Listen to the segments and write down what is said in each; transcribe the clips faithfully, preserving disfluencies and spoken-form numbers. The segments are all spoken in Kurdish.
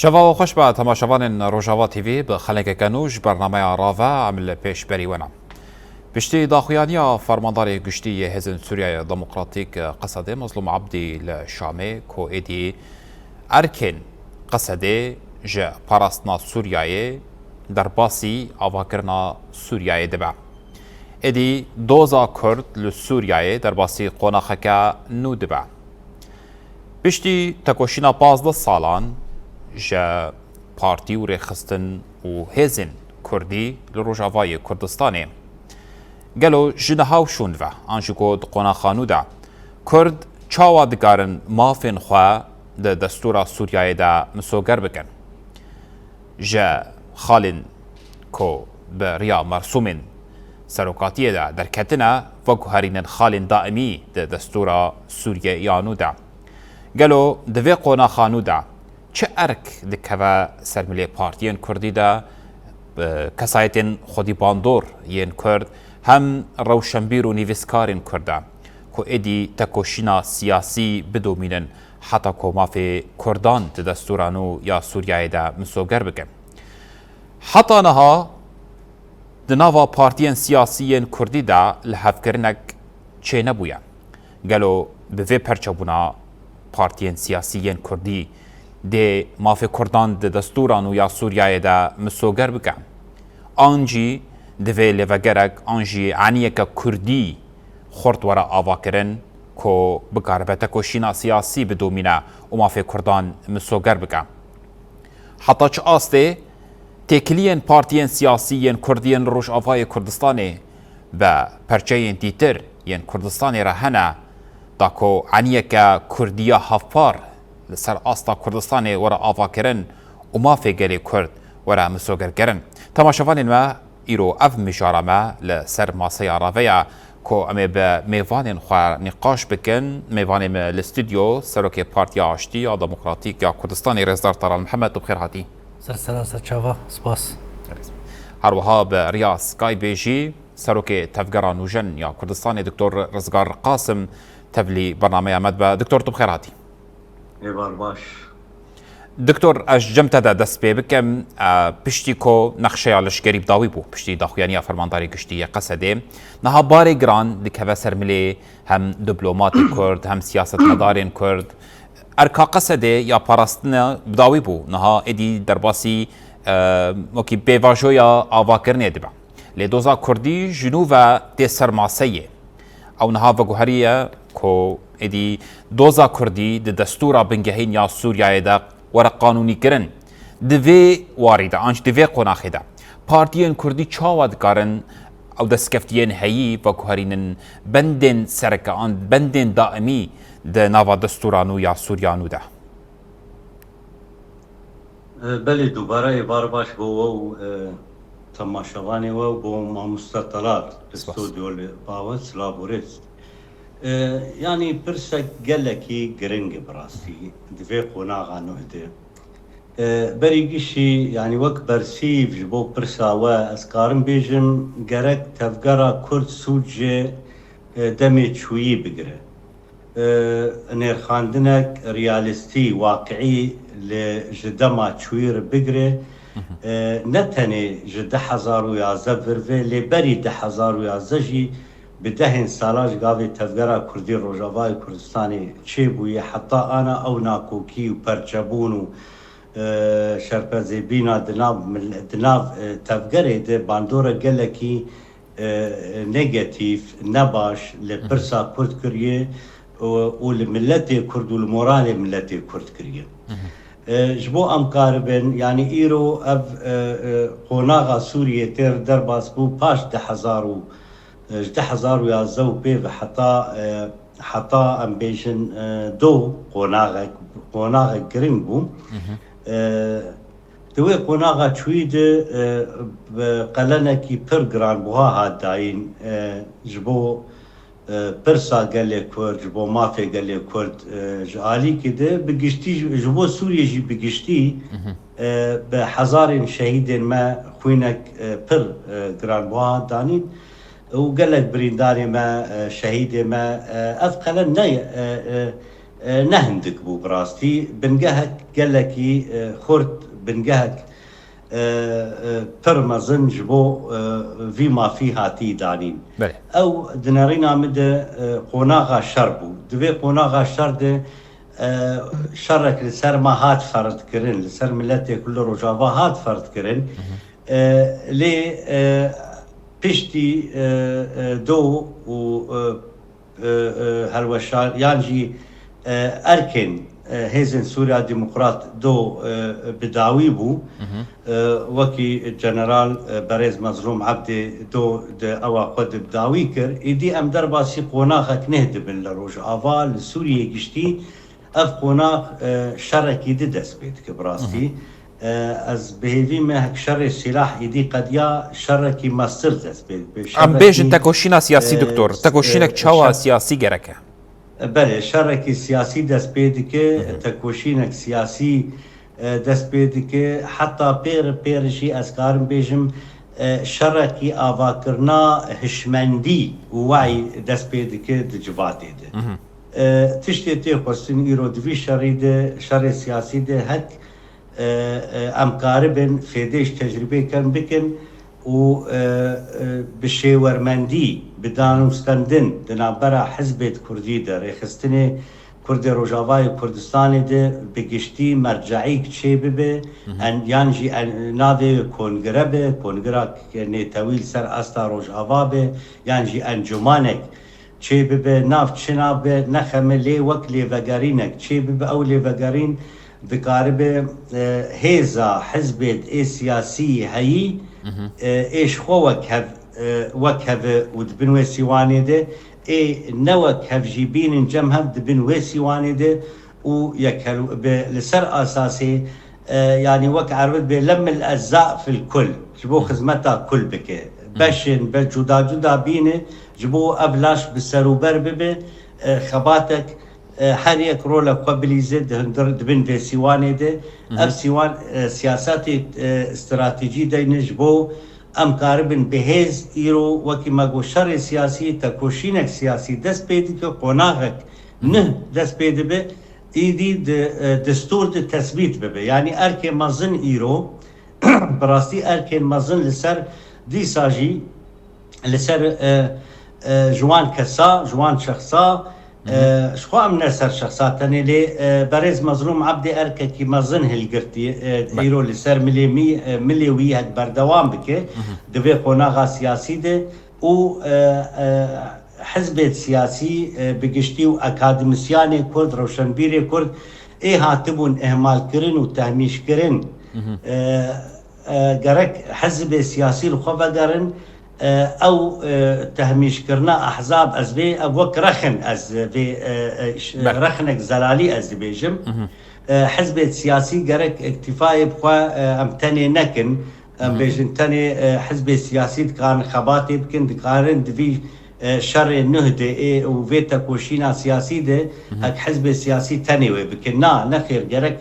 Çava we xweş be, temaşevanên Rojava T V, bi xelekeke nû ji bernameya Rave em li pêşberî we ne. Piştî daxuyaniya Fermandarê Giştî yê Hêzên Sûriyeyê Demokratîk Qesedê Mezlûm Ebdî li Şamê, ku êdî erkên Qesedê ji parastina Sûriyeyê derbasî avakirina Sûriyeyê dibe. Êdî doza Kurd li Sûriyeyê derbasî qonaxeke nû dibe. Piştî tekoşîna pazdeh salan ji partî û rêxistin û hêzên Kurdî li Rojavayê Kurdistanê, gelo ji niha û şûn ve, an jî ku di qonaxa nû de, Kurd çawa dikarin mafên xwe di destûra Sûriyeyê de misoger bikin? Ji xalên ku bi riya mersûmên serokatiyê de derketine, veguherînin xalên daîmî di destûra Sûriye ya nû de. Gelo di vê qonaxa nû de çi erk dikeve ser milê partiyên Kurdî de, bi kesayetên xwedî bandor yên Kurd, hem rewşenbîr û nivîskarên Kurd de, ku êdî tekoşîna siyasî bidomînin, heta ku mafê Kurdan di destûra nû ya Sûriyeyê de misoger bikin. Heta niha di nava partiyên siyasî yên Kurdî de lihevkirinek çênebûye. Gelo bi vê perçebûna partiyên siyasî yên Kurdî dê mafê Kurdan di destûra nû ya Sûriyeyê de misoger bike? An jî divê lêvegerek an jî eniyeke Kurdî xurt were avakirin ku bikaribe tekoşîna siyasî bidomîne û mafê Kurdan misoger bike. Heta çi astê têkiliyên partiyên siyasî yên Kurdî yên li Rojavayê Kurdistanê bi perçeyên dîtir yên Kurdistanê re hene, da ku eniyeke Kurdiya hevpar li ser asta Kurdistanê were avakirin û mafê gelê Kurd were misogerkirin? Temaşevanên me, îro ev mijara me li ser maseya Rave ye ku em ê bi mêvanên xwe nîqaş bikin. Mêvanê me li stûdyo, Serokê Partiya Aştî ya Demokratîk ya Kurdistanê, Rêzdar Taral Mihemed, tu bi xêr hatî. Ser sera ser çava, spas. Her wiha bi riya Skypeê jî Serokê Tevgera Nûjen ya Kurdistanê, Doktor Rizgar Qasim, tevlî bernameya me dibe. Doktor, tu bi xêr hatî. Êvar baş. Doktor, ez ji cem te de dest pê bikim. E, piştî ku nexşeya leşkerî bi dawî bû, piştî daxuyaniya Fermandarê Giştî yê Qesedê, niha barê giran dikeve ser milê hem diplomatê Kurd, hem siyasetmedarên Kurd. Erka Qesedê ya parastina bi dawî bû. Niha êdî derbasî, e, wekî pêvajoya avakirinê dibe. Lê doza Kurdî ji nû ve tê ser maseyê. Ew niha veguheriye ku êdî doza Kurdî di destûra bingehîn ya Sûriyeyê de were qanûnîkirin. Di vê warî de, an jî di vê qonaxê de, partiyên Kurdî çawa dikarin ew destkeftiyên heyî veguherînin bendên sereke an bendên daîmî di nava destûra nû ya Sûriya nû de? E, belê, dubare êvar baş bo we û, e, temaşevanê we û bo mamoste Talat, Spas. Stûdyo li ba we, silav û rêz. E, yanî pirsek gelekî giring e bi rastî di vê qonaxa nuh de. E, berî gişî, yanî wek bersîv ji bo pirsa we, ez karim bêjim, gerek tevgera Kurd sûc ji, e, demê çûyî bigire. E, nêrxandinek realîstî, waqiî li ji dema çûyî re bigire, e, ne tenê ji du hezar û yazdeh vir ve, lê berî du hezar û yazdeh jî bi dehên sala ji gavê Tevgera Kurdî Rojavayê Kurdistanê çêbûye, heta ana ew nakokî û perçebûn û, e, şerpezêbîna di nav mil-, di nav, e, tevgerê de bandora gelekî e, negatîf, nebaş li Hı hı. pirsa Kurd kiriye û, û li miletê Kurd û li moralê miletê Kurd kiriye. Hı hı. E, ji bo em karibin, yanî îro ev, e, e, qonaxa Sûriyê têr derbas bû paş du hezar û, e, ji du hezar û yazdeh û pê ve heta, e, heta em bêjin, e, do qonaxek, qonaxek giring bû. Hı hı. E, Di wê qonaxa çûyî de, e, bi qelenekî pir giranbuha hat dayîn, e, ji bo, e, pirsa gelê Kurd, ji bo mafê gelê Kurd, e, ji alîkî de bi giştî, ji, ji bo Sûriyê jî bi giştî, Mhm. e, bi hezarên şehîdên me xwînek, e, pir, e, giranbuha hat danîn û gelek birîndarê me, e, şehîdê me, e, ev qelen ne, e, e, e, ne hindik bû bi rastî. Bingehek gelekî, e, xurt, bingehek, e, e, pir mezin ji bo, e, vî mafî hatî danîn. Belê. Ew di nerîna min de, e, qonaxa şer bû. Di vê qonaxa şer de, e, şerek li ser me hat ferz kirin, li ser miletê ku li Rojava hat ferz kirin. Hı hı. E, lê, e, piştî, e, e, do û, e, e, e, helweşan, yan jî, e, erkên, e, Hêzên Sûriya Demokrat do, e, bi dawî bû. Hı hı. E, wekî General, e, Berêz Mezlûm Ebdê do di ewa xwe di bi dawî kir. Îdî em derbasî qonaxek neh dibin li Rojava, li Sûriyê giştî. Ev qonax, e, şerekî di dest pê dike bi rastî. Hı hı. E, ez bi hêvî me hek şerê sîlah îdî qediya şerekî mestir dest pê dibe. Em bêjin şerekî, tekoşîna siyasî, e, doktor. Tekoşînek e, çawa şer- siyasî gerek e? E, belê, şerekî siyasî dest pê dike, Hı hı. tekoşînek siyasî, e, dest pê dike. Heta pêr, pêr jî ez karim bêjim, e, şerekî avakirina hişmendî û wayî dest pê dike di civatê de. Hı hı. E, tiştê tê xwestin îro di vî şerî de, şerê siyasî de hek, e, e, em karibin fêdê ji tecrûbeyê kem bikin û, e, e, bi şêwermendî, bi danûstendin di navbera hizbê di kurdî de, rêxistinê Kurdê Rojavayê Kurdistanê de bi giştî merceîk çê bibe, Hı hı. en, yan jî en, navê wê kongre be, kongira nêtewî li ser asta Rojava be, yan jî encûmanek çê bibe, nav çi nav be, nexeme lê wek lêvegerînek çê bibe, ew lêvegerîn dikaribe, e, hêza hizbê ê siyasî heyî, Hı hı. e, ê ji xwe wek hev, e, wek heve û di bin wê sîwanê de, ê ne wek hev jî bînin cem hev di bin wê sîwanê de û yek hel-, bi, li ser asasê, e, yanî wek erbet bê lemmil ecza fil kul, ji bo Hı hı. xizmeta kul bike. Hı hı. Beşên be cuda cuda bîne, ji bo ev laş bi serûber bibe, e, xebatek, e, her yek rolek xwe bilîze di hundir, di bin vê sîwanê de. Hı hı. Ev sîwan, e, siyasetê, e, stratejî deyne ji bo em karibin bi hêz îro, wekî me got, şerê siyasî, tekoşînek siyasî dest pê dike, qonaxek Hı hı. nih dest pê dibe, îdî di, e, destûr de tesbît bibe. Yanî erkê mezin îro, bi rastî erkên mezin li ser dîsa jî, li ser, e, e, ji wan kesa, ji wan şexsa, Hı hı. e, ji xwe em ne ser şexsa tenê lê, e, berêz Mezlûm Ebdê erkekî mezin hilgirtî, e, Be- îro li ser milê mî-, e, milê wî hek berdewam bike Hı hı. di vê qonaxa siyasî de û, e, e, hizbê siyasî, e, bi giştî û akademîsyanê Kurd, rewşenbîrê Kurd ê hatibûn ihmalkirin û tehmîşkirin, Hı hı. e, e, gerek hizbê siyasî li xwe vegerin, e, ew, e, tehmîşkirina ehzab ez vê, ev wek rexin ez vê, e, e, ş-, Be- rexinek zelalî ez dibêjim. Hı hı. E, hizbê siyasî gerek îktîfayê bi xwe, e, em tenê nekin. Em Hı hı. bêjin tenê, e, hizbê siyasî dikarin xebatê bikin, dikarin di vî, e, şerê nuh de ê û vê tekoşîna siyasî de Hı hı. hek hizbê siyasî tenê wê bikin. Na, nexêr, gerek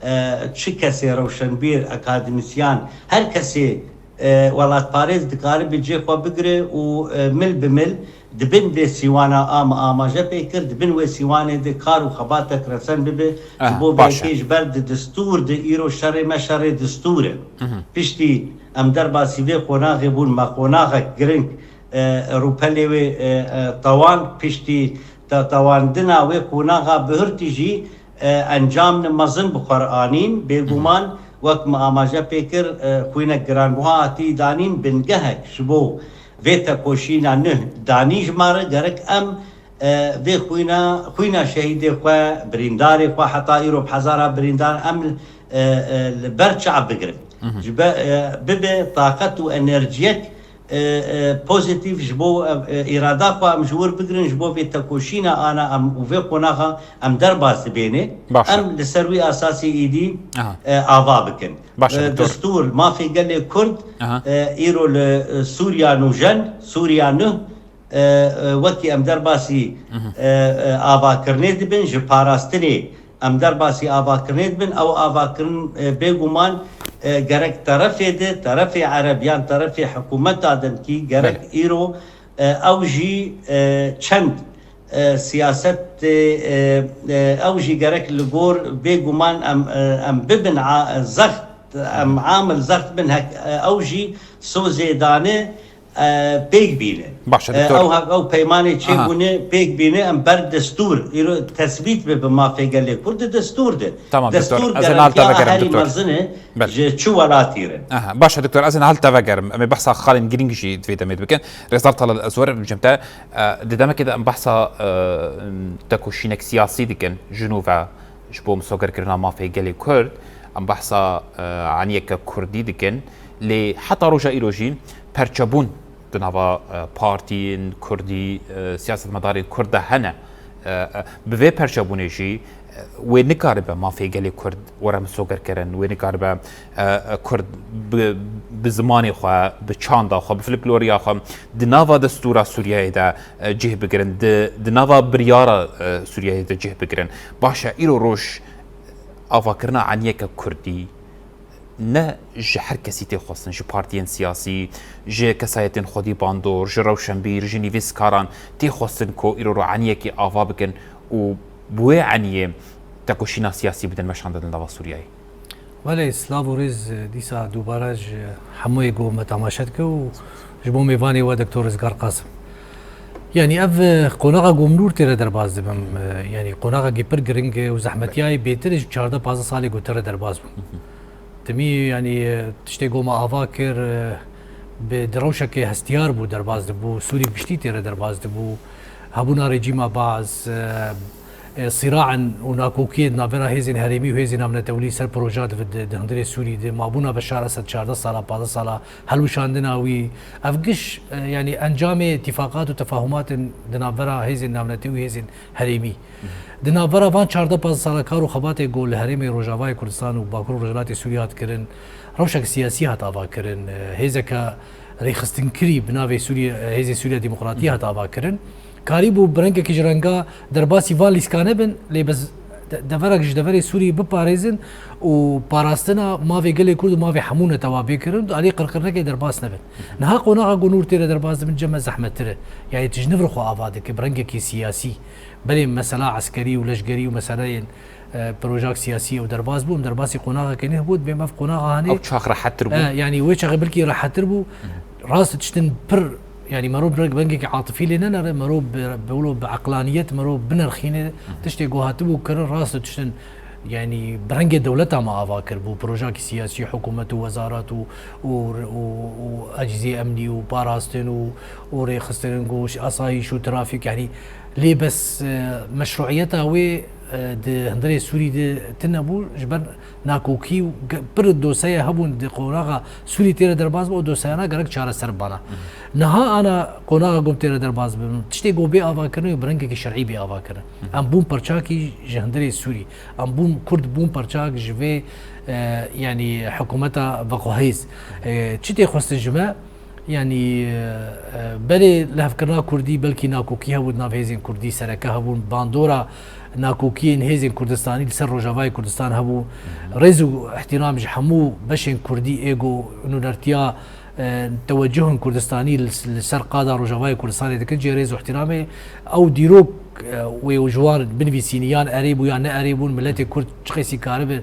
e, çi kesê rewşenbîr, akademîsyan, her kesê, e, welatparêz dikare bi cê xwe bigire û, e, mil bi mil di bin vê sîwana a me amaje pê kir, di bin wê sîwanê de kar û xebatek resen bibe. Ah, ji bo baş e. Belkî ji ber di destûr de îro şerê me şerê destûr e. Hı hı. Piştî em derbasî vê qonaxê bûn, me qonaxek giring, e, rûpelê wê, e, e, tawan, piştî te-, tewandina wê qonaxa bihurtî jî, e, encamne mezin bi xwe re anîn. Bêguman, Hı hı. wek me amaje pê kir, e, xwînek giranbuha hatî danîn, bingehek ji bo vê tekoşîna nuh danî ji me re, gerek em, e, vê xwîna, xwîna şehîdê xwe, birîndarê xwe, heta îro bi hezara birîndar em, e, e, li ber çav bigirin. Hı hı. Ji be-, e, bibe taqet û enerjiyek, e, e, pozîtîf ji bo, e, e, îrada xwe em ji wir bigirin, ji bo vê tekoşîna ana em û vê qonaxa em derbas dibêne. Baş e. Em li ser wî asasî îdî, Aha. e, ava bikin. Baş e, E, doktor. Destûr, mafê gelê Kurd, Aha. e, îro li, e, Sûriya nûjen, Sûriya nuh, e, e, wekî em derbasî, Mhm. e, e, avakirinê dibin, ji parastinê em derbasî avakirinê dibin. Ew avakirin, e, bêguman, e, gerek terefê de, terefê ereb yan terefê hikûmeta demkî, gerek Belê. îro, e, ew jî, e, çend, e, siyasetê, e, e, ew jî gerek li gor bêguman em, e, em bibin a-, zext, em amil zext bin hek, e, ew jî sozê dane, e, pêk bîne. Baş e, E, doktor. Ew hev-, ew peymanê Aha. çêbûne pêk bîne em ber destûr, îro tesbît bibe mafê gelê Kurd di destûr de. Tamam, doktor. Destûr Ez ê niha li te garantiya vegerim, herî doktor. mezin e Belê. ji çi welatî re. Aha, baş e, doktor, ez ê niha li te vegerim. Em ê behsa xalên girîng jî di vê demê dibikin. Rêzdar Talal, ez werim cem te. E, di demekê de em behsa, e, tekoşînek siyasî dikin, ji nû ve ji bo misogerkirina mafê gelê Kurd. Em behsa, e, aniyeke Kurdî dikin. Lê heta roja îro jî perçebûn di nava, e, partiyên Kurdî, e, siyasetmedarên Kurd de hene. E, e, bi vê perçebûnê jî, e, wê nikaribe mafê gelê Kurd were misogerkirin, wê nikaribe, e, e, Kurd bi, bi zimanê xwe, bi çanda xwe, bi folkloriya xwe di nava destûra Sûriyeyê de, e, cih bigirin, di, di nava biryara, e, Sûriyeyê de cih bigirin. Baş e, îro roj avakirina aniyeke Kurdî, ne ji her kesî tê xwestin, ji partiyên siyasî, ji kesayetên xwedî bandor, ji rewşenbîr, ji nivîskaran tê xwestin ku îro ro eniyekî ava bikin û bi wê eniyê tekoşîna siyasî bidin meşandin li nava Sûriyeyê. Belê, silav û rêz, dîsa dubare ji hemûyê ku me temaşe dike û ji bo mêvanê we Doktor Rizgar Qasim. Yanî ev, e, qonaxa ku min nûr tê re derbas dibim, e, yanî qonaxekî pir giring e û zehmetiyayê bêtir ji çardeh pazdeh salê ku tê re derbas bûm. Timî, yanî, e, tiştê ku me ava kir, e, bi, di rewşekê hestiyar bû derbas dibû, Sûrî giştî tê re derbas dibû, hebûna rejîma Baas, e, e, sîraen û nakokiyên di navbera hêzên herêmî û hêzên navnetewî ser proja di, di, di hundirê Sûrî de, mabûna Beşar Esed çardeh sala, pazdeh sala, helwişandina wî, ev giş, e, yanî encamê îtîfaqat û tefahumatên di navbera hêzên navnetewî û hêzên herêmî. Di navbera van çardeh pazdeh sala kar û xebatê ku li herêmê Rojavayê Kurdistan û Bakur û Rojhilatê Sûriyê hat kirin, rewşek siyasî hat avakirin, e, hêzeke rêxistinkirî bi navê Sûriye, e, Hêzên Sûriya Demokratî hat avakirin. Karîbû bi rengekî ji renga derbasî van lîskanê bin, lê bi z-, de-, deverek ji deverê Sûriyê biparêzin û parastina mavê gelê Kurd û mavê hemû netewa bê kirin û alî qirkirinekê derbas nebin. Niha qonaxa ku nûr tê re derbas dibin cem me zehmettir e. Yanî tu ji nû re xwe ava dike bi rengekî siyasî. Belê mesela eskerî û leşgerî û meseleyên, e, projak siyasî ew derbas bû, em derbasî qonaxekê neh bû, dibêm ev qonaxa hanê. Ew çax rehettir bû. E, yanî wê çaxê belkî rehettir bû. Rast tiştin pir, yanî merov bi reng-, rengekî atifî lê nenere, merov bi, bi wilo bi eqlaniyet, merov binerxîne, tiştê ku hatibû kirin, rast tiştin, yanî bi rengê dewleta me ava kir, bû projakî siyasî, hikûmet û wezarat û, û, û, û ecîzê emnî û parastin û, û rêxistin ku asayîş û trafîk, yanî lê bes, e, meşruiyeta wê, e, di hundirê Sûrî de tune bû, ji ber nakokî û ge-, pir dosyeya hebûn di qonaxa Sûrî tê re derbas bû, ew dosyeyana gerek çareser bana. Niha ana qonaxa ku em tê re derbas bibin, tiştê ku bê avakirin û bi rengekî şerî bê avakirin. Em bûn parçakî ji hundirê Sûrî. Em bûn Kurd bûn parçak ji vê, e, yanî hikûmeta veqohêz. E, çi tê xwestin ji me? Yanî, e, e, berê lihevkirina Kurdî belkî nakokî hebû di nav hêzên Kurdî, sereke hebûn, bandora nakokiyên hêzên Kurdistanî li ser Rojavayê Kurdistan hebû. Rêz û îhtîram ji hemû beşên Kurdî ê ku nûnertiya, e, tewecuhên Kurdistanî li, li ser qada Rojavayê Kurdistanê dikin, cê rêz û îhtîramê ew dîrok, e, wê û ji wan binivîsînî yan erê bû yan ne erê bûn, miletê Kurd çi qasî karibe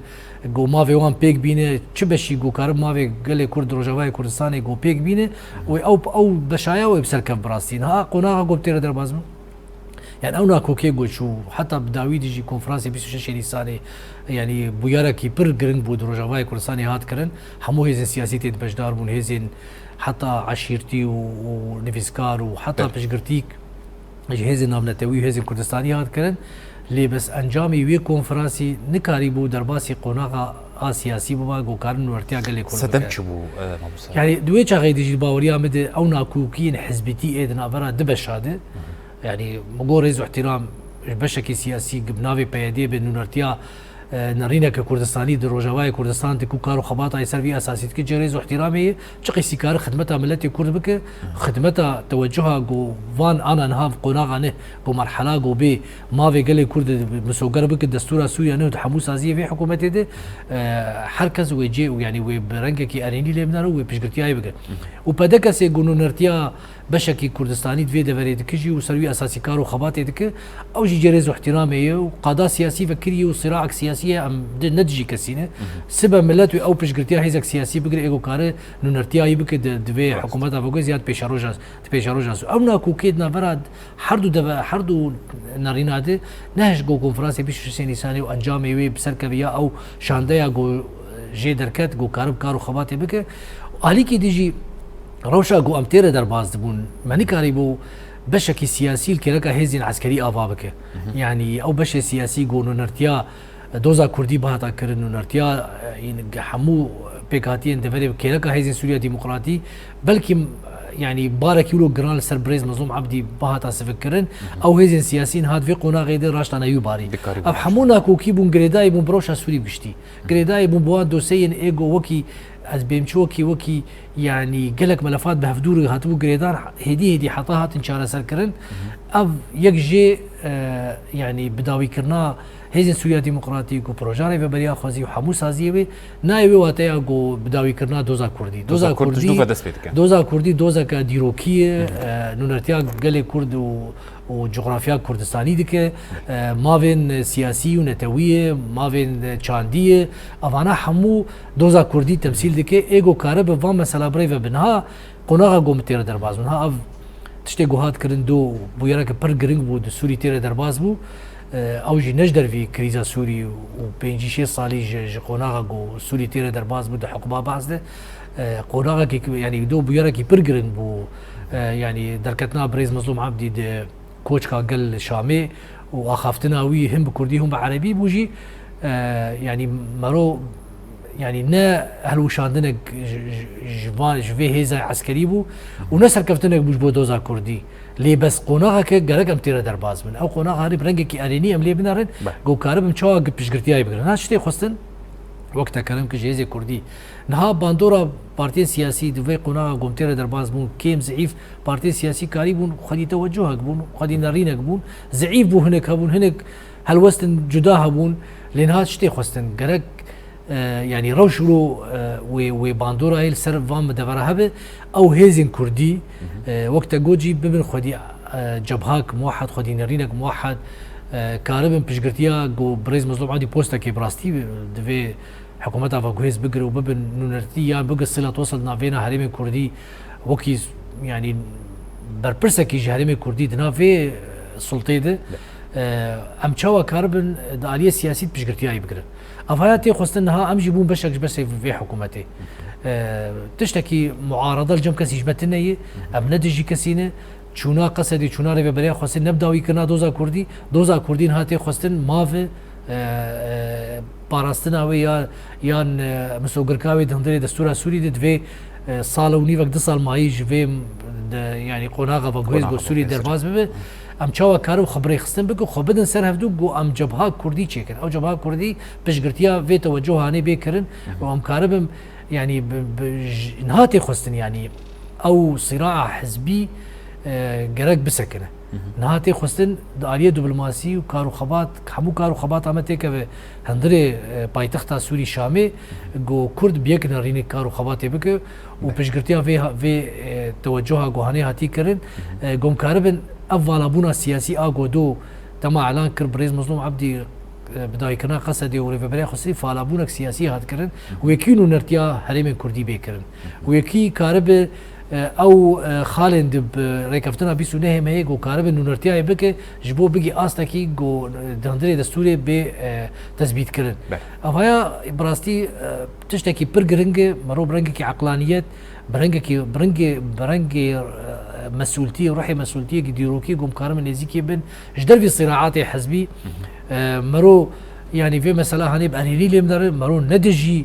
ku mavê wan pêk bîne, çi beşî ku karibe mavê gelê Kurd Rojavayê Kurdistanê ku pêk bîne, wê ew, ew beşaya wê bi ser kev bi rastî. Niha qonaxa ku tê re derbas bû. Yani ew nakokê ku çû, heta bi dawî de jî konferansê bîst û şeş Nîsanê, yani bûyerekî pir giring bû di Rojavayê Kurdistanê hat kirin. Hemû hêzên siyasî tê de beşdar bûn, hêzên heta eşîrtî û, û nivîskar û heta Belê. piştgirtî ji hêzên navnetewî û hêzên Kurdistanî hat kirin. Lê bes encamê wê konferansî nikarîbû derbasî qonaxa a siyasî biba ku karin wertiya gelê Kurd Sedem bike. çi bû, e, mamoste? Yani di wê çaxê de jî baweriya min de ew nakokiyên hizbîtî ê di navbera du beşa de. Yani min got rêz û îhtîram ji beşekî siyasî bi navê P Y D be nûnertiya, e, nerîneke Kurdistanî di Rojavayê Kurdistan de ku kar û xebata yê ser vî esasî dike, cê rêz û îhtîramê ye, çi qasî kare xidmeta miletê Kurd bike, xidmeta tewecuha ku van ana niha qonaxa ne, ku merhela ku bê mavê gelê Kurd misoger bike, destûra Sûriye ne, hemû saziyê vê hikûmetê de, e, her kes wê cê û yani wê bi rengekî erênî lê binere û wê piştgirtiyayê bike. Û P D K S ku nûnertiya beşekî Kurdistanî di vê deverê dikijî û ser wî esasî kar û xebatê dike, ew jî cêrêz û îhtîramê ye û qada siyasî vekirî û siraek siyasî ye, em di, ne dijî kesî ne. Sibe milet wê ew piştgirtiya hêzek siyasî bigire, ê ku kare nûnertiya wî bike di, di vê hikûmeta veguhêz ya di pêşeroja, di pêşeroja. Ew nakokê di navbera her du deve, her du nerîna de nehişt ku konferansê bîst û şeş Nîsanê û encamê wê bi ser keve ya ew şandeya ku jê derket, ku karibe kar û xebatê bike. Alîkî din jî rewşa ku em tê re derbas dibûn, me nikarîbû beşekî siyasî li kêleka hêzên eskerî ava bike. Yanî ew beşê siyasî ku nûnertiya doza kurdî bihata kirin, nûnertiya, e, hemû pêkhatiyên deverê kêleka hêzên Sûriya Demokratî, belkî, yanî barekî wilo giran li ser birêz Mezlûm Ebdî bihata sivikkirin, ew hêzên siyasî niha di vê qonaxê de raştane wî barî. Ev hemû nakokî bûn, girêdayî bûn bi rewşa Sûrî bi giştî. Girêdayî bûn bi wan dosyeyên ê ku wekî, ez bêm çi wekî, wekî, yanî gelek melefat bi hevdû re hatibû girêdan, hêdî hêdî heta hatin çareserkirin. Ev yek jê, e, yanî bidawîkirina Hêzên Sûriya Demokratîk û Proja Rêveberiya Xwezî û hemû saziyê wê nayê wê wateya ku bidawîkirina doza kurdî. Doza Doza kurd ji nû ve dest pê dike. Doza kurdî dozeke dîrokî ye, e, nûnertiya gelê kurd û, û coxrafya Kurdistanî dike. E, mavên siyasî û netewî ye, mavên çandî ye. Evana hemû doza kurdî temsîl dike. Ê ku karibe van mesela birêve bi niha, qonaxa ku em tê re derbas bûn. Ha, ev tiştê ku hat kirin do bûyereke pir giring bû, di Sûrî tê re derbas bû. E, ew jî ne ji dervî krîza Sûrî û pêncî şêst salî ji, ji qonaxa ku Sûrî tê re derbas bû di hikûma Baas de. E, qonaxekî, yanî do bûyerekî pir giring bû. E, yanî derketina birêz Mezlûm Ebdî di koçka gel Şamê û axaftina wî him bi kurdî, him bi erebî bû jî, e, yanî mero, yanî ne hilweşandinek ji, ji, ji van, ji vê hêza eskerî bû û ne serkeftinek bû ji bo doza kurdî. Lê bes qonaxeke gerek em tê re derbas bin. Ew qonaxa herî bi rengekî erênî em lê binerin, Be. ku karibin çawa piştgirtiyayê bigirin. Ha, tiştê xwestin, wek te kirin ki ji hêzê kurdî. Niha bandora partiyên siyasî di vê qonaxa ku em tê re derbas bûn, kêm, zeîf, partiyên siyasî karîbûn xwedî tewecuhek bûn, xwedî nerînek bûn, zeîf bû, hinek hebûn, hinek helwestin cuda hebûn, lê niha tiştê xwestin. Gerek, e, yanî rewş wilo, e, wê, wê bandorayê li ser van bi devera hebe, ew hêzên kurdî, e, wek te got jî bibin xwedî, e, cebhak muwehed, xwedî nerînek muwehed, e, karibin piştgirtiya ku birêz Mezlûm Ebdî postekê bi rastî di vê hikûmeta veguhêz bigire û bibin nûnertî yan bigire silet wesel di nav vêna herêmên kurdî wekî, yanî berpirsekî ji herêmên kurdî di nav vê, e, sultê de, e, em çawa karibin di aliyê siyasî de piştgirtiyayê bigirin. Ev haya tê xwestin niha em jî bûn beşek ji beşê vê hikûmetê. E, tiştekî muarada li cem kesî ji me tune ye, em ne dijî kesî ne, çûna Qesedê, çûna Rêveberiya Xwesê ne bi dawîkirina doza kurdî, doza kurdî niha tê xwestin, mavi, e, e, parastina wê ya, yan, e, misogirka wê di hundirê destûra Sûrî de divê, e, sal û nîvek, du sal mayî ji vê, de, yanî qonaxa veguhêz Qonaxa ku Sûrî veguhêz. derbas bibe. Em çawa karin xwe bi rêxistin bikin, xwe bidin ser hevdû ku em cebha kurdî çêkin. Ew cebha kurdî piştgirtiya vê tewecuhanê bê kirin û em karibin, yanî bi, bi, ji, niha tê xwestin, yanî ew sîraa hizbî, e, gerek bisekine. Niha tê xwestin di aliyê diplomasî û kar û xebat, hemû kar û xebata me têkeve hundirê, e, paytexta Sûrî Şamê, ku Kurd bi yek nerînê kar û xebatê bike û Be. piştgirtiya vê ha-, vê, e, tewecuha ku hanê hatî kirin, e, ku em karibin ev valabûna siyasî a ku do dema elan kir birêz Mezlûm Ebdî, e, bi dayîkirina Qesedê û Rêveberiya Xwesê, valabûnek siyasî hat kirin û yekî nûnertiya herêmên kurdî bê kirin. Û yekî karibe, e, ew, e, xalên di bi rêkeftina bîst û nehê mehê ku karibe nûnertiyayê bike, ji bo bigî astekî ku, e, di hundirê destûrê bê, e, tesbîtkirin. Be. Ev haya bi rastî, e, tiştekî pir giring e, mero bi rengekî eqlaniyet, bi rengekî, bi rengê, bi rengê, e, mesûltî, ruhê mesûltiyekî dîrokî ku em karimin nêzîkî bin, ji dervî sîraatê hizbî, e, mero, yanî vê mesela hanê bi erênî lê bidere, mero ne dijî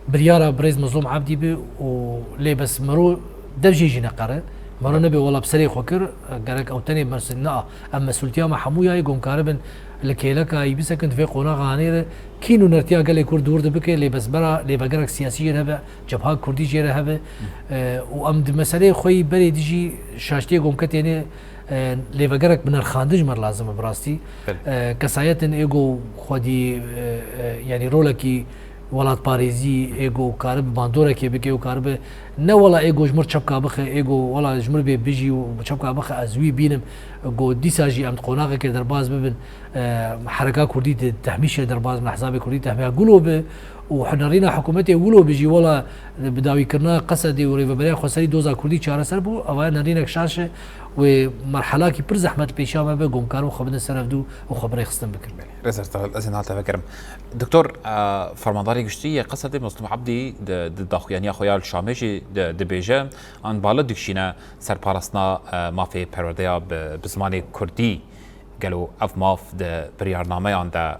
biryara birêz Mezlûm Ebdî bi û lê bes mero dev jê jî neqere. Mero nebe wela bi serê xwe kir, gerek ew tenê mersin, na, em mesûltiya me hemû ya ye ku em karibin li kêleka yî bisekin, di vê qonaxa hanê re kî nûnertiya gelê Kurd dûr dibike, lê bes bera lêvegerek siyasî jê re hebe, cebha Kurdî jê re hebe. E, û em di meseleyê xwe yî berê dijî şaştiyê ku em ketêne, e, lêvegerek bi nerxandin ji me re lazim e bi rastî. Belê. E, kesayetên ê ku xwedî, e, e, yanî rolekî Welatparêzî ê ku karibe bandorekê bike û karibe ne wela ê ku ji mir çepka bixe, ê ku wela ji mir bê bijî û çepka bixe ez wî bînim, ku dîsa jî em di qonaxeke derbas bibin, e, hereka kurdî di tehmîşê derbas bin, hesabê kurdî tehmîya gulo bi û nerîna hikûmetê wilo bi jî wela bi dawîkirina Qesedê û rêveberiya xweserî doza kurdî çareser bû, eva nerînek şaş e, wê merhelakî pir zehmet pêşiya me be, ku em karin xwe bidin ser hevdû û xwe bi rêxistin bikin. Rêzer Talal, ez ê niha te vegerim. Doktor, e, Fermandarê Giştî yê Qesedê Mezlûm Ebdî di, di daxuyaniya xwe ya li Şamê jî di, dibêje, an bala dikişîne ser parastina, e, mafê perwerdeya bi, bi zimanê kurdî. Gelo ev maf di biryarnameyan de, m,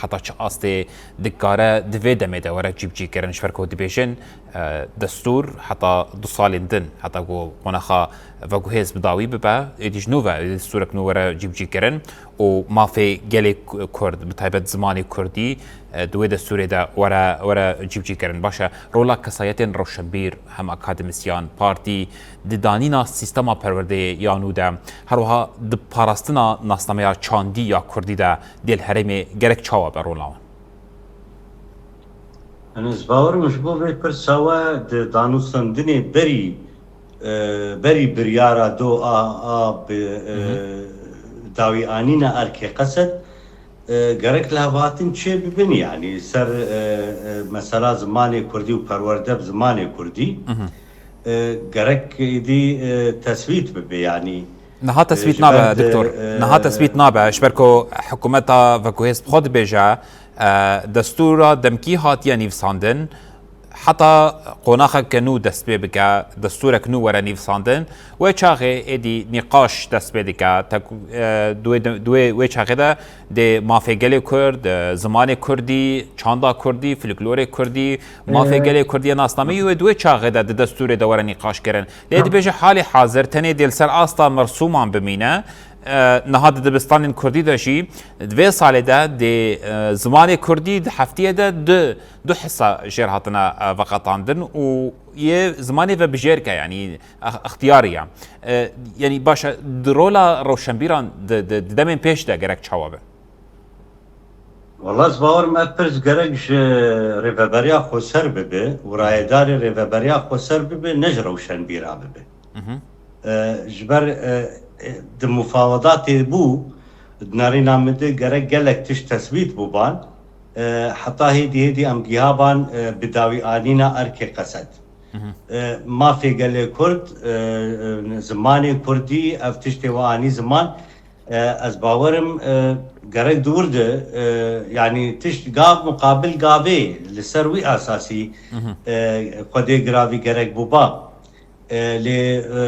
heta çi astê dikare di vê demê de were cîbicîkirin? Ji ber ku dibêjin, e, destûr heta du salên din, heta ku qonaxa veguhêz bi dawî bibe, êdî ji nû ve destûrek nû were cîbicîkirin û mafê gelê Ku-, Kurd, bi taybet zimanê Kurdî, e, di wê destûrê de were, were cîbicîkirin. Baş e, rola kesayetên rewşenbîr, hem akademîsyan, partî, di danîna sîstema perwerdeyê ya nû de, her wiha di parastina nasnameya çandî ya Kurdî de dê li herêmê gerek çawa be rola wan? Yanî ez bawer im ji bo vê pirsa we di danûstandinê berî, e, berî biryara do a, a bi, e, Hı hı. dawî anîna erkê Qesed, e, gerek lihevhatin çê bibin, yanî ser, e, e, mesela zimanê Kurdî û perwerde bi zimanê Kurdî, Hı hı. e, gerek êdî, e, tesbît bibe, yanî, Niha e, tesbît ji ber nabe, di, doktor. e, Niha tesbît nabe. Ji ber ku hikûmeta veguhêz bi xwe dibêje, e, destûra demkî hatiye nivîsandin, heta qonaxeke nû dest pê bike, destûrek nû were nivîsandin, wê çaxê êdî nîqaş dest pê dike. Tek, e, di wê de, di wê, wê çaxê de dê mafê gelê Kurd, e, zimanê Kurdî, çanda Kurdî, folklorê Kurdî, mafê Ee, gelê Kurdî ya nasnameyî wê di wê çaxê de di destûrê de were nîqaş kirin. Lê dibêje halê hazir tenê dê li ser asta mersûman bimîne. E, niha di dibistanên Kurdî de jî di vê salê de dê, e, zimanê Kurdî di heftiyê de du, du hisa jêr hatine, e, veqetandin û yê zimanê ve bijêrke, yanî ex-, extiyarî ye. E, yanî baş e, di rola rewşenbîran di, di, di demên pêş de gerek çawa be? Wala ez bawer im ev pirs gerek ji Rêveberiya Xweser bibe û rayedarê Rêveberiya Xweser bibe, ne ji rewşenbîra bibe. Mhm. E, ji ber, e, e, di mufawedatê bû, di nerîna min de gerek gelek tişt tesbît bûban, e, heta hêdî hêdî em gihaban, e, bi dawî anîna erkê Qesed. Mhm. E, mafê gelê Kurd, e, e, zimanê Kurdî, ev tiştê we anî ziman, e, ez bawer im, e, gerek di wir de, e, yanî tişt gav muqabil gavê li ser wî esasî, Mhm. e, xwedê giravî gerek bûba. E, lê,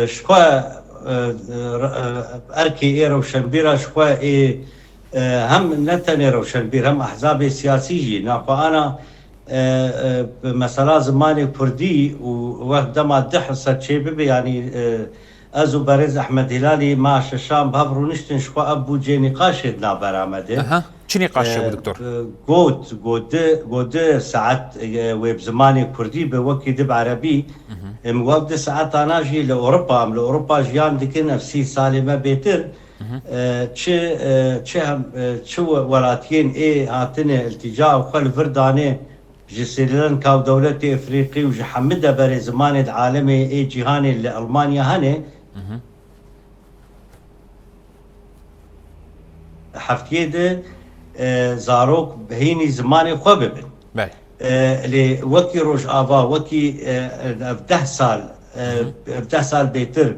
e, ji xwe, e, e, erkê ê rewşenbîra ji xwe ê, e, hem ne tenê rewşenbîr hem ehzabê siyasî jî naxwe ana, e, e, bi mesela zimanê kurdî û wext dema dih ser çêbibe, yanî, e, ez û berêz Ehmed Hîlalî me şeşan bi hev rûniştin, ji xwe ev bû cê nîqaşê di navbera me de. Aha. Çi nîqaşê bû, E, doktor? e, got, got di, got di saet, e, wê bi zimanê kurdî be, wekî di bi erebî. Mhm. Em wek di saetana jî li Ewropa, em li Ewropa jiyan dikin, ev sî salê me bêtir. Mhm. E, çi, e, çi hem, e, çi we-, welatiyên ê hatine iltîca û xwe li vir danê ji Srî Lanka û dewletê Efrîqî û ji hemî deverê zimanê di alemê ê cîhanê li Almanya hene. Mhm. Heftiyê de, e, zarok hînî zimanê xwe bibin. Belê. E, lê wekî Rojava, wekî, e, ev deh sal, e, Hı hı. ev deh sal bêtir,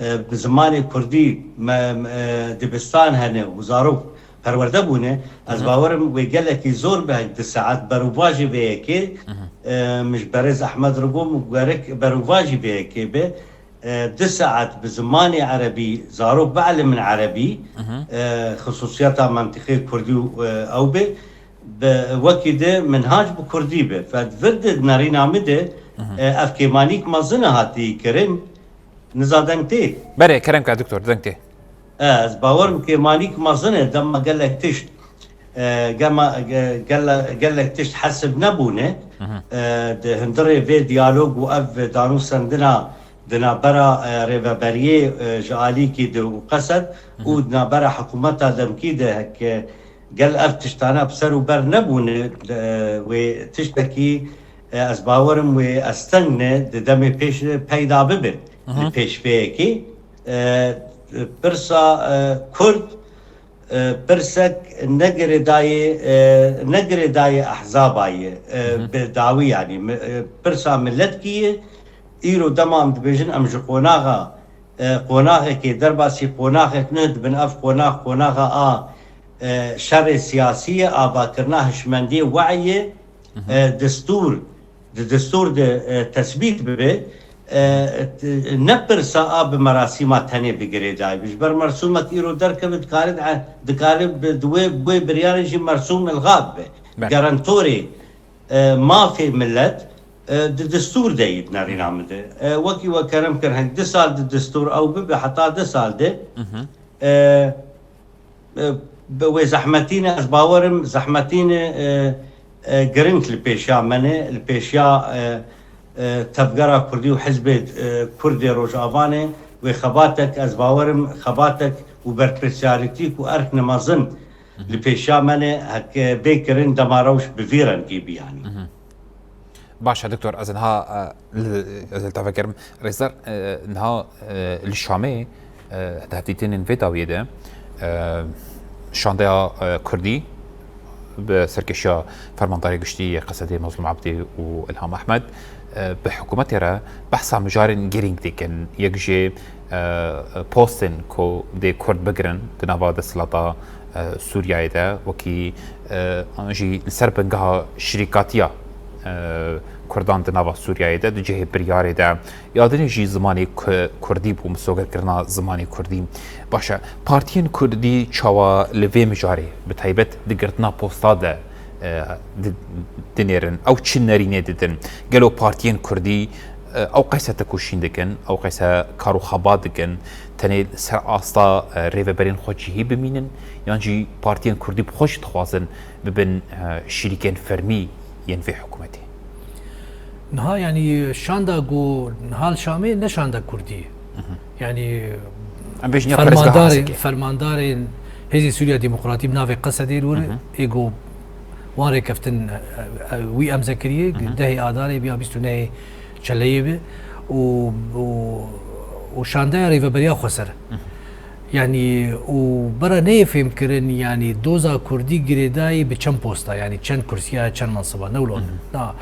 e, bi zimanê kurdî me, me, e, dibistan hene û zarok perwerde bûne. Ez Hı hı. bawerim wê gelekî zor be, di saet berûvajî vê yekê, Hı hı. e, min ji berêz Ehmed re got, gerek berûvajî vê yekê be. E, du saet bi zimanê erebî, zarok bielimin erebî, Mhm. e, xisûsiyeta mentiqê kurdî û, e, ew be, bi wekî di minhac bi kurdî be. Fed vir di nerîna min de, Mhm. e, ev kêmanîk mezin e hatî kirin, niza deng tê. Berê, kerem ke doktor, deng tê. E, ez bawer im kêmanîk mezin e, dema gelek tişt, e, gema, ge-, gele-, gelek tişt hesib nebûne. Mhm. E, di hundirê vê diyalog û ev danûstendina di navbera, e, rêveberiyê, e, ji alîkî de û Qesed û Mhm. di navbera hikûmeta demkî de heke, Gel ev tiştane bi ser û ber nebûne, e, wê tiştekî, e, ez bawerim wê esteng ne di demê pêş peyda bibin. Li pêş vê yekê, e, pirsa, e, Kurd, e, pirsek ne girêdayê, e, ne girêdayê ehzaba ye, e, bi dawî yanî, mi-, e, pirsa miletkî ye. Îro dema em dibêjin em ji qonaxa, e, qonaxekê derbasî qonaxek nuh dibin, ev qonax, qonaxa a, e, şerê siyasî ye, avakirina hişmendiyê we'yê, e, destûr, di destûr de, e, tesbît bibe, e, t-, ne pirsa a bi merasîma tenê bi girêdayî be. Ji ber mersûmek îro derkeve dikare, dikare bi, di wê, bi wê biryarê jî mersûm ilga bibe. Garantorê, e, mafê milet, e, di destûr de yî di nerîna min de. E, wekî we kerem kir, hek du sal di destûr ew bibe, heta du sal de, e, e, bi wê zehmetîne, ez bawerim zehmetîne, e, e, giring li pêşiya me ne, li pêşiya, e, e, tevgera Kurdî û hizbê, e, Kurdê Rojava ne, wê xebatek, ez bawerim xebatek û berpirsiyarîtîk û erkne mezin li pêşiya me ne, heke bê kirin dema rewş bi vî rengî bî yanî. Baş e, Doktor, ez niha, e, li, ez li te vegerim. Rêzdar, e, niha, e, li Şamê, e, di hevdîtinên vê dawiyê de, e, şandeya, e, Kurdî bi serkêşiya Fermandarê Giştî yê Qesedê Mazlûm Ebdî û Ilham Ehmed, e, bi hikûmetê re behsa mijarên girîng dikin. Yek jê, e, postên ku dê Kurd bigirin di nava desthilata, e, Sûriyeyê de, wekî, e, an jî li ser bingeha şirîkatiya, e, Kurdan di nava Sûriyeyê de, di cihê biryarê de, ya dinê jî zimanê ku-, Kurdî bû, misogerkirina zimanê Kurdî. Baş e, partiyên Kurdî çawa li vê mijarê, bi taybet di girtina posta de, e, di-, dinêrin? Ew çi nerînê didin? Gelo partiyên Kurdî, e, ew qeyse tekoşîn dikin, ew qeyse kar û xebat dikin, tenê ser asta, e, rêveberên xwe cihî bimînin, yan jî partiyên Kurdî bi xwe jî dixwazin bibin, e, şirîkên fermî yên vê hikûmetê? Niha, yanî, şanda ku niha li Şamê ne şanda Kurdî ye. Yanî, em bêjin ya parêzgeha Hesekê. Fermandarên Hêzên Sûriya Demokratî bi navê Qesedê li wir ê ku wan rêkeftin, e, e, wî emze kiriye, dehê Adarê bi ya bîst û nehê Çeleyê bi û, û, û şandeya rêveberiya xweser. Yanî, û bera neyê fêmkirin, yanî, doza Kurdî girêdayî bi çend posta, yanî, çend kursiya, çend mensiba, ne wilo. Na.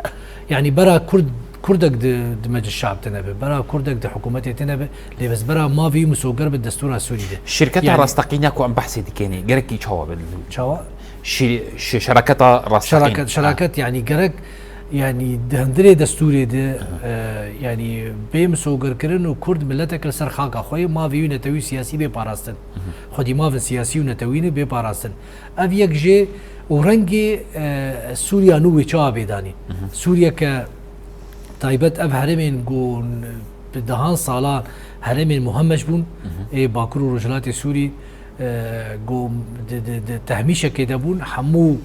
Yanî, bera Kurd, Kurdek di, di Meclis Şab tine be, bera Kurdek di hikûmetê tine be, lê bes bera mavî misoger bi destûra Sûrî de. Şirketa rasteqîna ku em behsê dikenê, gerekî çawa be? Çawa? Şi-, şi-, şeraketa rasteqîn. Şeraket, şeraket, yanî, gerek, yanî, di hundirê destûrê de, e, yanî, bê misogerkirin û Kurd miletek li ser xaka xwe ye, mavê wî netewî siyasî bê parastin. Xwedî mavên siyasî û netewî ne bê parastin. Ev yek jê û rengê, e, Sûriya nû wê çawa bê danîn. Sûriyeke taybet, ev herêmên ku bi dehan salan herêmên muhemmeş bûn, ê Bakur û Rojhilatê Sûrî, e, ku di, di, di tehmîşekê de bûn, hemû,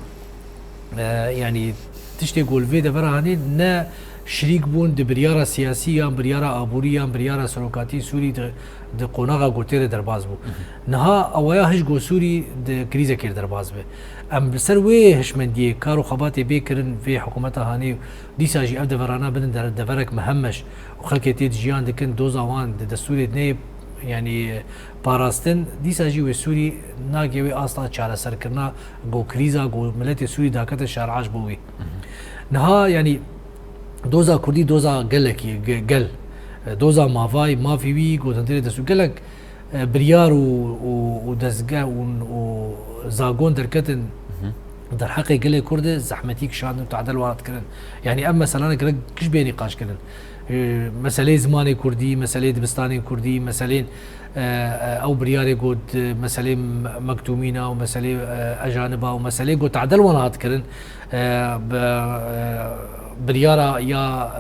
e, yanî tiştê ku li vê devera hanê ne şirîk bûn di biryara siyasî yan biryara aborî yan biryara serokatî Sûrî di, di qonaxa ku tê re derbas bû. Niha awaya hij ku Sûrî di krîzekê re derbas be. Em li ser wê hişmendiyê kar û xebatê bê kirin vê hikûmeta hanê, dîsa jî ev deverana bidin der-, deverek mihemmeş û xelkê tê de jiyan dikin, doza wan di destûrê neyê, yanî, parastin, dîsa jî wê Sûrî nagê wê asta çareserkirina ku krîza ku miletê Sûrî dakete şer'aş bo wî. Niha, yanî, doza Kurdî doza gelekî, ge-, gel, e, doza mavay, mafî wî, gotindirê destû gelek, e, biryar û, û, û dezge û, û zagon derketin derheqê gelê Kurd de zehmetî kişandin û tadel wan hat kirin. Yanî ev meselane gerek giş bê nîqaş kirin. E, meseleyê zimanê Kurdî, meseleyê dibistanên Kurdî, meseleyên, e, e, ew biryarê got, e, meseleyê me-, mektûmîna û meseleyê, e, ejaniba û meseleyê got tadel wan hat kirin. E, bi, e, biryara ya,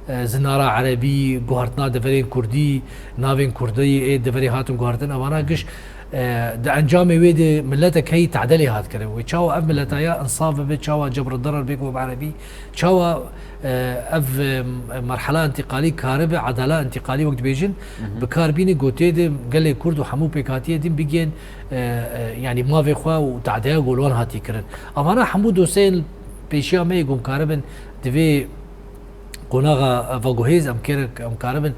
e, e, zinara erebî, guhertina deverên Kurdî, navên Kurdî ê deverê hatin guhertin, evana giş, E, di encamê wê de miletek heyî tedelê hat kirin. Wê çawa ev mileta ya insaf bibe, çawa cebr û derar bê ku bi erebî, çawa, e, ev, e, merhela întîqalî karibe, edala întîqalî wek dibêjin, bi kar bîne, ku tê de gelê Kurd û hemû pêkhatiyê din bigihên, e, e, yanî mavê xwe û tedeya ku li wan hatî kirin. Evana hemû dosyeyên pêşiya me yê ku em karibin di vê qonaxa veguhêz em kêrek, em karibin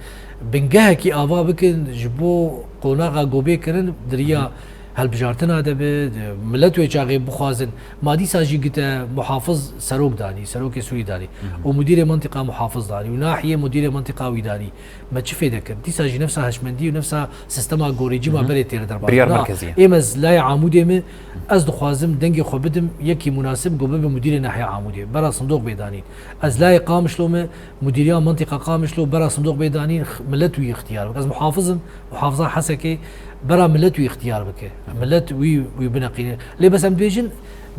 bingehekî ava bikin ji bo qonaxa ku bê kirin di riya hilbijartina de be, di milet wê çaxê bixwazin. Ma dîsa jî gite muhafiz serok danî, serokê Sûrî danî û mudîrê mintîqa muhafiz danî û nahiyê mudîrê mintîqa wî danî. Me çi fêde kir? Dîsa jî nefsa hişmendî û nefsa sistema ku rejîma berê têre derbas. Biryar merkezî ye. Êm ez layê Amûdê me, ez dixwazim dengê xwe bidim yekî munasib ku bibe mudîrê nahiya Amûdê. Bera sindoq bê danîn. Ez layê Qamişlo me, mudîriya mintîqa Qamişlo bera sindoq bê danîn, x-, milet wî ixtiyar bike. Ez muhafiz im, muhafiza Hesekê, bera milet wî ixtiyar bike. Milet wî, wî bineqîne. Lê bes em dibêjin,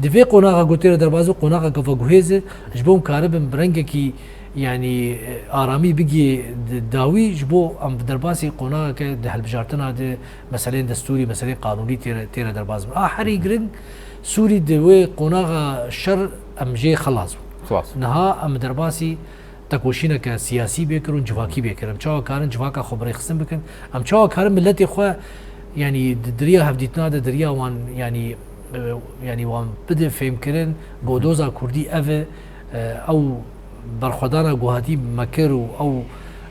di vê qonaxa ku têre derbas be, qonaxeke veguhêz e, ji bo em karibin bi rengekî, yanî, e, aramî bigihê di dawî, ji bo em bi derbasî qonaxeke di hilbijartina de meseleyên destûrî, meseleyên qanûnî têre, têre derbas bin. A herî giring, Sûrî di wê qonaxa şer em jê xelas bûn. Xelas. Niha em bi derbasî tekoşîneke siyasî bê kirin, civakî bê kirin. Em çawa karin civaka xwe bi rêxistin bikin? Em çawa karin miletê xwe, yanî di, di riya hevdîtina de, di riya wan, yanî, e, yanî wan bide fêmkirin, ku doza kurdî ev e, e, ew berxwedana ku hatî me kir û ew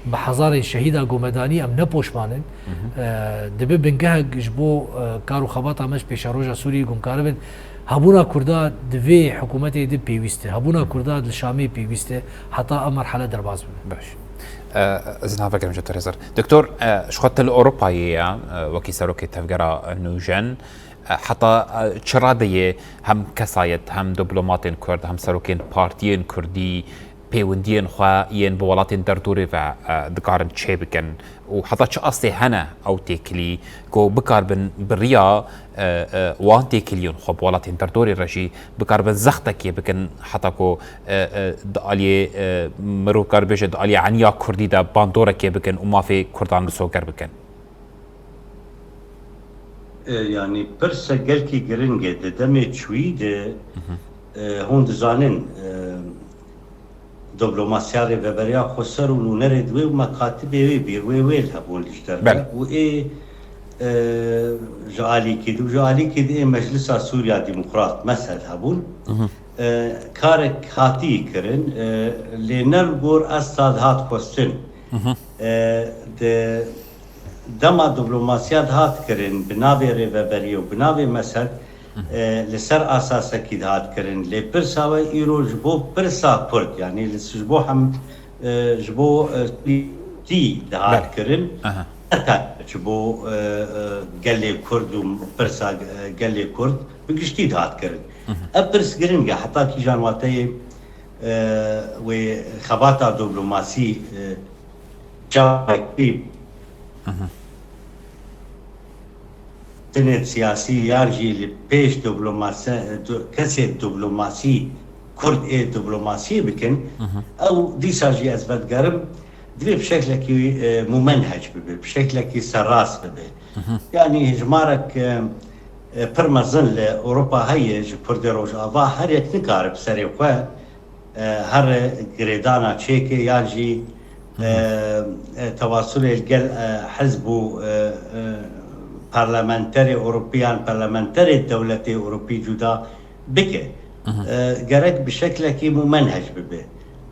bi hezarên şehîda ku me danî, em ne poşman in. E, dibe bingehek ji bo, e, kar û xebata me ji pêşeroja Sûriyê ku em karibin hebûna Kurda di vê hikûmetê de pêwîst e. Hebûna Kurda li Şamê pêwîst e heta ev merhele derbas bibe. Baş. E, ez navek em ji te rêzir. Doktor, e, ji xwe te li Ewropayê ye, e, wekî serokê tevgera nûjen. E, heta, e, çi radeyê hem kesayet, hem diplomatên Kurd, hem serokên partiyên Kurdî pêwendiyên xwe yên bi welatên derdorê ve, e, dikarin çêbikin û heta çi astê hene ew têkilî ku bikaribin bi riya, e, e, wan têkiliyên xwe bi welatên derdorê re jî bikaribin zextekê bikin heta ku, e, e, di aliyê, e, mirov kar bêje di aliyê eniya Kurdî de bandorekê bikin û mafê Kurdan misoger bikin? E, yanî pirse gelkî giring e. Di demê çûyî de, e, hûn dizanin, e, diplomasiya Rêveberiya Xweser û nûnerê di wê û mekatibê wê bî, wê wê li hebûn li ji derve. Belê. Û ê, e, ji alîkî di û ji alîkî di ê Meclisa Sûriya Demokrat, mesed, hebûn. E, karek hatî kirin, e, lê ne li gor asta dihat xwestin. E, di Dema diplomasiya dihat kirin bi navê Rêveberiyê û bi navê Mesed, e, li ser asasekî dihat kirin. Lê pirsa we îro ji bo pirsa Kurd, yanî li, ji bo hem, e, ji bo, e, Kurdî dihat kirin. Belê. Aha. Ne tenê ji bo, e, e, gelê Kurd û pirsa, e, gelê Kurd bi giştî dihat kirin. Ev pirs giring e, heta kîjan wateyê, e, wê xebata diplomasî, e, çawa kî tenê siyasî yan jî li pêş diplomasi, do-, kesê diplomasî, Kurd ê diplomasiyê bikin, ew dîsa jî ez vedigerim, divê bi şeklekî, e, mumenhec bibe, bi şeklekî serrast bibe. Yanî hejmarek, e, e, pir mezin li Ewropa heye, ji Kurdê Rojava her yek nikare bi serê xwe, e, here girêdana çêke yan jî, e, e, tewasulê li gel, e, hizb û, e, e, parlamenterê Ewropî yan parlamenterê dewletê Ewropî cuda bike. E, gerek bi şeklekî mumenhec bibe.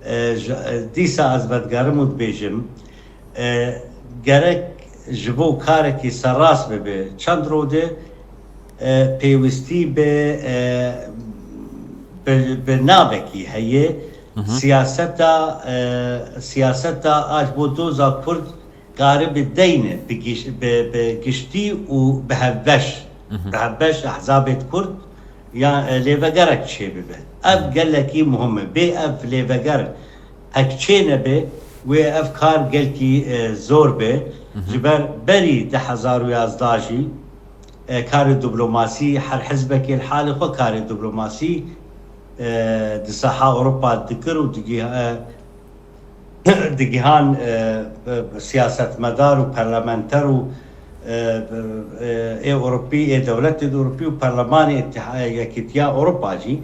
E, ji, e, dîsa ez vedigerim û dibêjim, e, gerek ji bo karekî serrast bibe. Çend rode, e, pêwîstî bi, e, bi, bi navekî heye. Siyaseta, e, siyaseta a ji bo doza Kurd karibe deyne bi giş-, bi, bi giştî û bi hevbeş, bi hevbeş ehzabê Kurd ya, e, lêvegerek çêbibe. Ev gelekî muhim e. Bê ev lêveger hek çê nebe, wê ev kar gelkî, e, zor be. Ji ber berî du hezar û yazdeh jî, e, karê diplomasî, her hizbekê li halê xwe karê diplomasî, e, di saha Ewropa dikir û digih-, e, digihan, e, e, siyasetmedar û parlamenter û, e, e, ê Ewropî, ê dewletên Ewropî û Perlemanê Îtiha-, Yekîtiya Ewropa jî.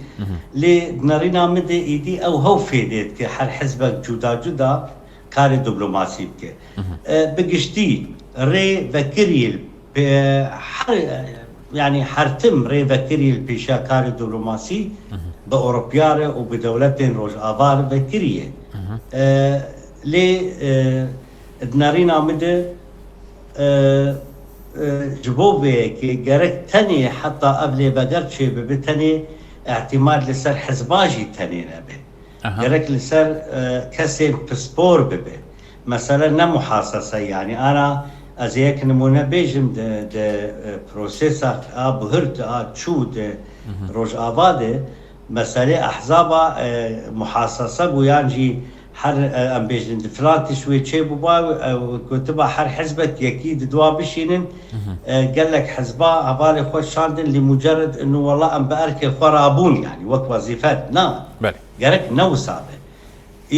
Lê di nerîna min de êdî ew hew fêdê dike her hizbek cuda cuda karê diplomasî bike. E, bi giştî rê vekirî li pê-, her, yanî her tim rê vekirî li pêşiya karê diplomasî bi Ewropiya re û bi dewletên Rojava re vekirî ye. E, lê, e, di nerîna min de, e, e, ji bo vê yekê gerek tenê heta ev lêveger çêbibe, tenê îtimat li ser hizba jî tenê nebe. Aha. Gerek li ser, e, kesên pispor bibe. Mesele ne muhasese, yanî ana ez ê yek nimûne bêjim, di, di, e, prosesa a buhurt a çû di Rojava de, meselê ehzaba, e, muhasese bû, yan jî her, e, em bêjin di filan tişt wê çêbûba, e, gotiba her hizbek yekî di dua bişînin, e, gelek hizba hevalê xwe şandin, lê mucerred inu wela em bi erkê xwe rabûn, yanî wek wezîfe na. Belê. Gerek ne wisa be.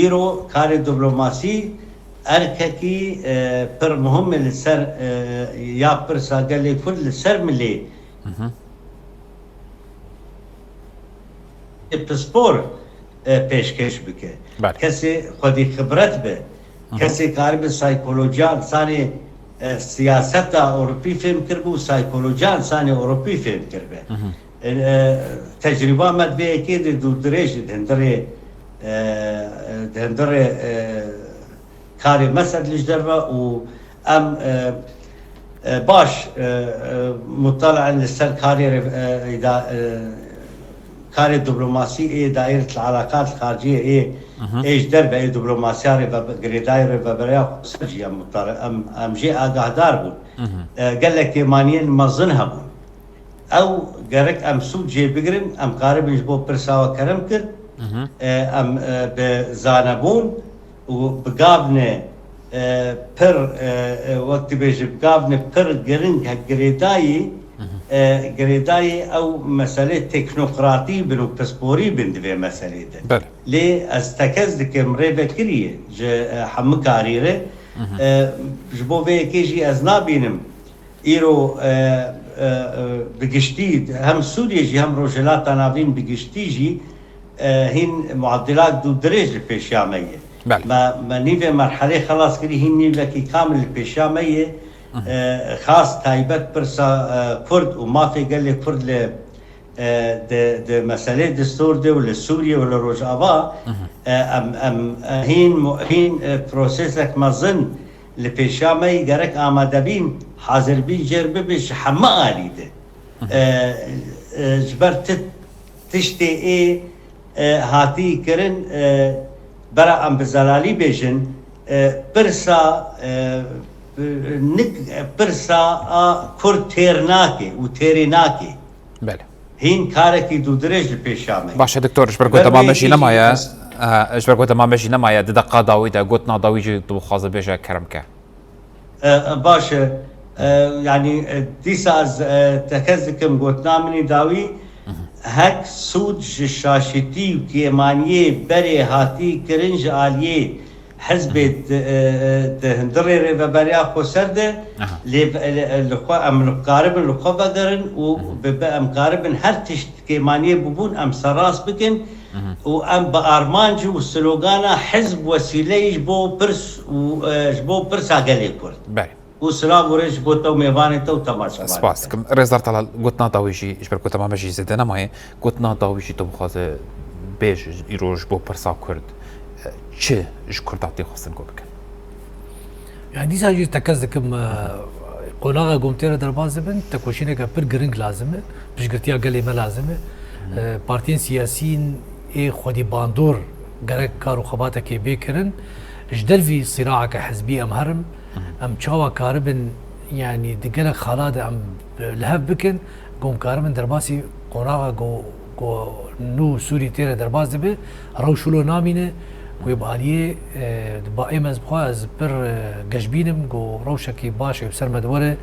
Îro karê diplomasî erkekî, e, pir muhim e li ser, e, ya pirsa gelê Kurd li ser milê pispor, e, pêşkêş bike. Belê. Kesê xwedî xibret be. Kesê karibe saykolojiya insanê, e, siyaseta Ewropî fêm kiribe û saykolojiya insanê Ewropî fêm kiribe. E, e, tecrîba me di vê yekê de dûrdirêj e, di hundirê, e, e, di hundirê, e, karê me ser li ji derve û em, e, e, baş, e, e, mutala in li ser karê re, e, îda-, e, karê diplomasî ê daîret li eleqat xariciyê ê, ê ji derve ê diplomasiya re ve girêdayî rêveberiya xweser jî em mutala, em, em jê agahdar bûn. E, gelek kêmaniyên mezin hebûn. Ew gerek em sûd jê bigirin, em karibin ji bo pirsa we kerem kir, e, em, e, bi zanebûn û bi gavne, e, pir, e, e, wek dibêje, bi gavne pir giring girêdayî, e, girêdayî ew meselê teknokratî bin û pisporî bin di vê meselê de. Belê. Lê ez tekez dikim rêvekirî ji, e, hemû karî re. E, ji bo vê yekê jî ez nabînim. Îro, e, e, e, bi giştî hem Sûriyê jî hem Rojhilata Navîn bi giştî jî, e, hîn muadilak dû dirêj li pêşiya me ye. Belê. Me, me nîvê merhelê xelas kirî, hîn nîvekî kamil li pêşiya me ye. E, xas taybet pirsa, e, Kurd û mafê gelê Kurd li, e, di, di meselê distûr de û li Sûriye û li Rojava, e, em, em, e, hîn mu-, hîn, e, prosesek mezin li pêşiya me yî, gerek amade bîn, hazir bîn jêr bibin ji hemû alî de. E, e, ji ber ti tiştê ê, e, hatî kirin, e, bera em bi zelalî bêjin, e, pirsa, e, nik-, pirsa a Kurd têr nake û têrê nake. Belê. Hîn karekî dûdirêj li pêşiya me ye. Baş e, doktor, ji ber ku dema me jî nemaye, e, ji ber ku dema me jî nemaye, di deqa dawî de gotina dawî jî tu bixwaze bêje, kerem ke. E, e, baş e. E, yanî, e, dîsa ez, e, tekez dikim gotina min î dawî, hek sûd ji şaşitî û kêmaniyê berê hatî kirin ji aliyê hizbê di, e, e, di hundirê rêveberiya xweser de, lê, e, li xwe, em li karibin li xwe vegerin û bi, bi em karibin her tişt kêmaniyê bûbûn, em serrast bikin û em bi armanc û slogana hizb wesîleyî ji bo pirs û, e, ji bo pirsa gelê Kurd. Belê. Û silav û rêz ji bo te û mêvanê te û temaşevanê te. Spas dikim. Rêzdar Talal, gotina dawî jî, ji ber ku dema me jî zêde nemaye, gotina dawî jî tu bixwaze bêj îro ji bo pirsa Kurd, e, çi ji Kurda tê xwestin ku bikin? Yani dîsa jî tekez dikim, e, qonaxa ku em tê re derbas dibin, tekoşîneke pir giring lazim e, piştgirtiya gelê me lazim e. E, partiyên siyasî ê xwedî bandor gerek kar û xebatekê bê kirin. Ji dervî sîraeke hizbî em herin, em çawa karibin, yani di gelek xala de em li hev bikin, ku em karibin derbasî qonaxa ku, ku nû Sûrî tê re derbas dibe, rewş wilo namîne, ku bi aliyê, e, ba êm ez bixwe ez pir, e, geşbîn im, ku rewşekî baş ê bi ser me de were,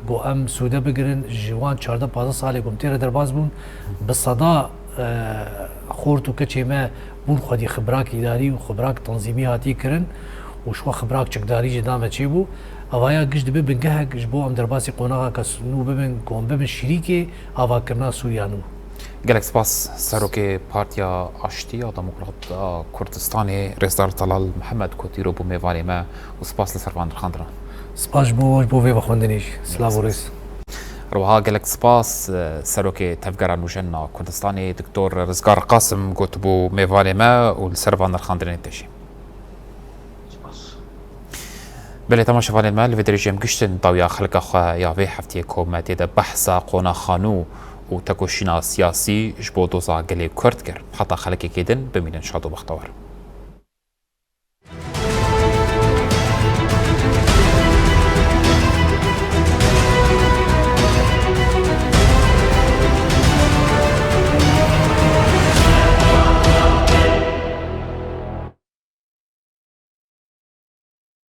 ku em sûde bigirin ji wan çardeh pazdeh salê ku em tê re derbas bûn, bi seda, e, xort û keçê me bûn xwedî xibrak îdarî û xibrak tenzîmî hatî kirin û ji xwe xibrak çekdarî jî dame çêbû. Evaya giş dibe bingehek ji bo em derbasî qonageke nû bibin, ku em bibin şirîkê avakirina Sûriya nû. Gelek spas Serokê Partiya Aştî ya Demokrat a Kurdistanê, Rêzdar Talal Mihemed, ku tîro bû mêvanê me, û spas li ser van nirxandina. Spas ji bo, ji bo vê vexwendinê jî. Silav û rêz. Her wiha gelek spas, e, Serokê Tevgera Nûjen a Kurdistanê, Doktor Rizgar Qasim, ku tibû mêvanê me û li ser van nirxandinên te jî. Belê, temaşevanên me, li vê derê jî em giştin dawiya xelka xwe ya vê heftiyê, ku me tê de behsa qonaxa nû û tekoşîna siyasî ji bo doza gelê Kurd kir. Heta xelekekê din, bimînin şad û bextewar.